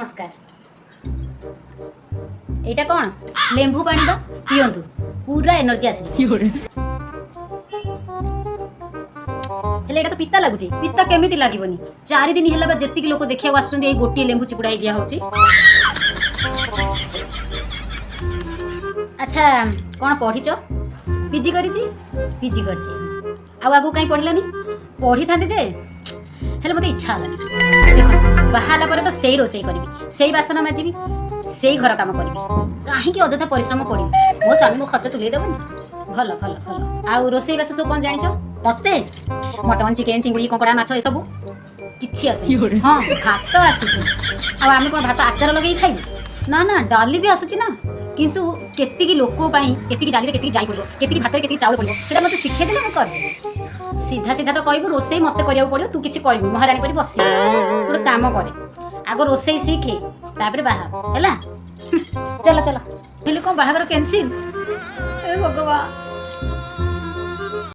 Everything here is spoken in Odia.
ନମସ୍କାର। ଏଇଟା କ'ଣ? ଲେମ୍ବୁ ପାଣି ବା, ପିଅନ୍ତୁ, ପୁରା ଏନର୍ଜି ଆସିଯିବ। ହେଲେ ଏଇଟା ତ ପିତା ଲାଗୁଛି। ପିତା କେମିତି ଲାଗିବନି? 4 ଦିନ ହେଲା ବା ଯେତିକି ଲୋକ ଦେଖିବାକୁ ଆସୁଛନ୍ତି, ଏଇ ଗୋଟିଏ ଲେମ୍ବୁ ଚିପୁଡ଼ା ହେଇ ଦିଆ ହଉଛି। ଆଚ୍ଛା, କ'ଣ ପଢିଛ? ପିଜି କରିଛି। ପିଜି କରିଛି। ଆଉ ଆଗକୁ କାହିଁ ପଢିଲାନି? ପଢିଥାନ୍ତି ଯେ, ହେଲେ ମୋତେ ଇଚ୍ଛା ହେଲାନି। ଦେଖ, ବାହା ହେଲା ପରେ ତ ସେଇ ରୋଷେଇ କରିବି, ସେଇ ବାସନ ମାଜିବି, ସେଇ ଘର କାମ କରିବି। କାହିଁକି ଅଯଥା ପରିଶ୍ରମ ପଡ଼ିବି? ମୋ ସ୍ୱାମୀ ମୋ ଖର୍ଚ୍ଚ ତୁଲେଇ ଦେବନି? ଭଲ ଭଲ ଭଲ। ଆଉ ରୋଷେଇ ବାସ ସବୁ କ'ଣ ଜାଣିଛ? ମତେ ମଟନ୍, ଚିକେନ୍, ଚିଙ୍ଗୁଡ଼ି, କଙ୍କଡ଼ା, ମାଛ ଏସବୁ କିଛି ଆସୁନି। ହଁ, ଭାତ ଆସିଛି। ଆଉ ଆମେ କ'ଣ ଭାତ ଆଚାର ଲଗେଇକି ଖାଇବୁ? ନା ନା, ଡାଲି ବି ଆସୁଛି ନା, କିନ୍ତୁ କେତିକି ଲୋକ ପାଇଁ କେତିକି ଡାଲିରେ କେତିକି ଜାଇ ପଡ଼ିବ, କେତିକି ଭାତରେ କେତିକି ଚାଉଳ ପଡ଼ିବ, ସେଟା ମୋତେ ଶିଖେଇ ଦେଲେ ମୁଁ କରିଦେବି। ସିଧା ସିଧା ତ କହିବୁ, ରୋଷେଇ ମୋତେ କରିବାକୁ ପଡ଼ିବ, ତୁ କିଛି କରିବୁ, ମହାରାଣୀ ପରି ବସିବୁ। ତୁ ଗୋଟେ କାମ କରେ, ଆଗ ରୋଷେଇ ଶିଖେ, ତାପରେ ବାହା ହବ, ହେଲା? ଚାଲ ଚାଲ। ହେଲେ କ'ଣ ବାହାଘର କ୍ୟାନସିଲ୍? ଏ ଭଗବାନ!